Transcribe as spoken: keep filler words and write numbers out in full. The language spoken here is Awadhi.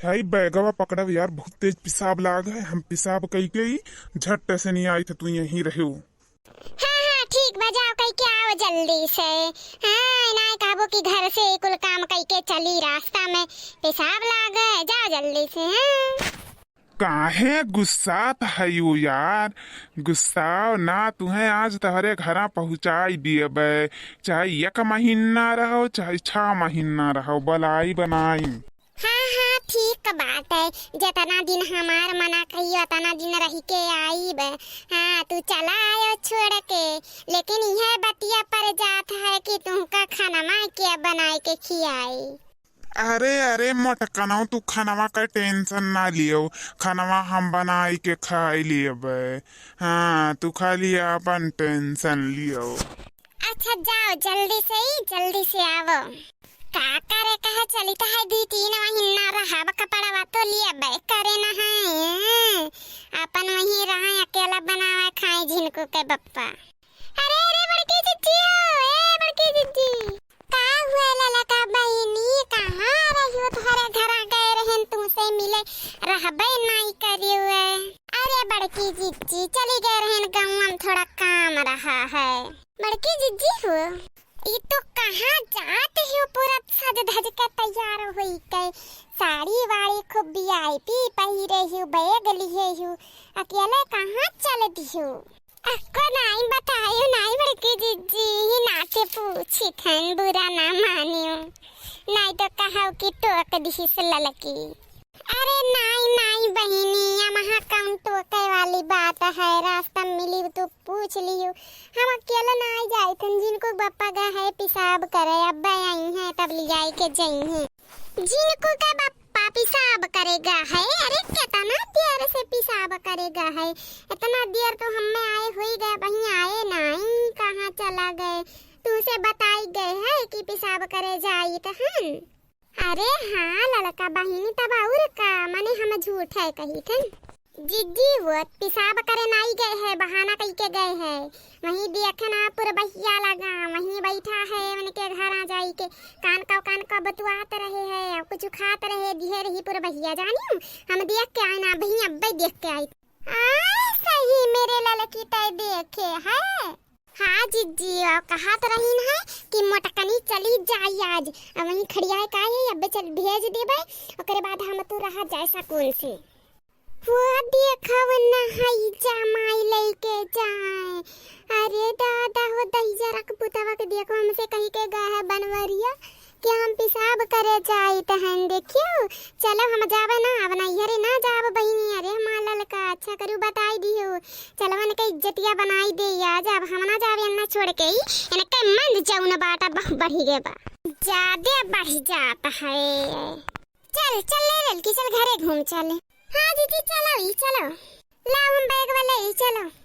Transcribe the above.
भाई बैगवा पकड़ब यार, बहुत तेज पेशाब लाग है, हम पेशाब कई के ही झट से नहीं आई थे, तू यहीं रहो। हाँ, हाँ, ठीक बा, जाओ कई के आओ जल्दी से। हाँ, ना कहबो कि घर से कुल काम कई के चली, रास्ता में पेशाब लाग है, जाओ जल्दी से। हाँ। काहे गुस्सात हयू यार? गुस्साओ ना, तुहें आज तोहरे घरा पहुँचाई दियबे, चाहे एक महीना रहो, चाहे छह महीना रहो, बलाई बनाई। हाँ, हाँ, ठीक बात है, जितना दिन हमार मना कहियो, उतना दिन रह के आईबे। हाँ, तू चला आयो छोड़ के, लेकिन यह बतिया पर जात है कि तुमका खाना माँ के बनाए के खियाई। अरे, अरे, मोटकनऊ, तू खनवा का tension ना लियो, खनवा हम बनाई के खाई लियबे। हाँ, तू खाली आपन tension लियो। अच्छा, जाओ, जल्दी से ही, जल्दी से आवो। का करे कहे चलित है, दुई तीन महीना रहब, कपड़वा तो लियबे करे न है। अपन वहीं रहा, अकेला बनावे खाए झिनकू के बप्पा। अरे, अरे, बड़की जिज्जी हो, ए, बड़की जिज्जी। का हुआ ललका बहिनी, कहाँ रहियो? तोहरे घरा गए रहन तुमसे मिले, रहबे नाई करियो है। अरे, बड़की जिज्जी, चली गए रहन गाँव में, थोड़ा काम रहा है। बड़की जिज्जी हो, ई तो कहाँ जात हो, पूरा सज धज के तैयार होई के, साड़ी वाड़ी खूब VIP पहिरे हो, बैग लिए हो, अकेले कहाँ चल दियो? अक्को नाई बतायो नाई बड़की जिज्जी, ही नाते पूछित हन, बुरा ना मानियो, नाई तो कहव कि टोक दिहिस ललकी। अरे नाई नाई बहिनी, यमहा कौन टोके वाली बात है, रास्ता में मिली तो पूछ लियो। हम अकेले नाई जाइत हन, जिनको बप्पा गा है पेशाब करे, अब्बे आई हैं तब ले जाए के जई हैं। जिनको का बप्पा पेशाब करेगा है? अरे कितना देर से पेशाब करेगा है, इतना देर तो हमें आए हुई गए, वहीं आए नाई, कहाँ चला गए? तुमसे बताई गए है कि पेशाब करे जाइत हन। अरे हाँ ललका बहिनी, तब और का, मने हम झूठ है कही थन। जिज्जी वो पेशाब करे नाई गए है, बहाना कई के गए है। वहीं देखे ना पुरबहिया लगा, वहीं बैठा है, उनके घर आ जाई के कान का कान का बतुआत रहे है, कुछ खात रहे, दिहे रही पुरबहिया जानियो। हम देख के आए ना, अबही अब्बे देख के आई। आय सही मेरे ललकी तय देखे है। हाँ जिज्जी, और कहत रहीन है कि मोटकनी चली जाई आज, अब वहीं खड़िया है का है, अबे चल भेज देबे, ओकरे बाद हम तू रहा जाए सकून से। वो देखव न हई जमाई लइके जाए। अरे दादा हो दहिजरा के पुतवा के देखो, हमसे कही के गए है बनवरिया कि हम पेशाब करे जाइत हन। देखियो, चलो हम जाबे ना, अब नैहरे ना जाब बहिनी। अरे हमार ललका, अच्छा करू बताई दियो, चलो इनके इज्जतिया बनाई दे आज, अब हम ना जाबे इन्ना छोड़ के ही, इनके मंद जौन बाटा बहु बढ़ी गे बा, ज्यादा बढ़ जात है। चल, चल ले ललकी, चल घरे घूम चल। हाँ दीदी, चलो ई, चलो। लाओ हम बैग वाले ई, चलो।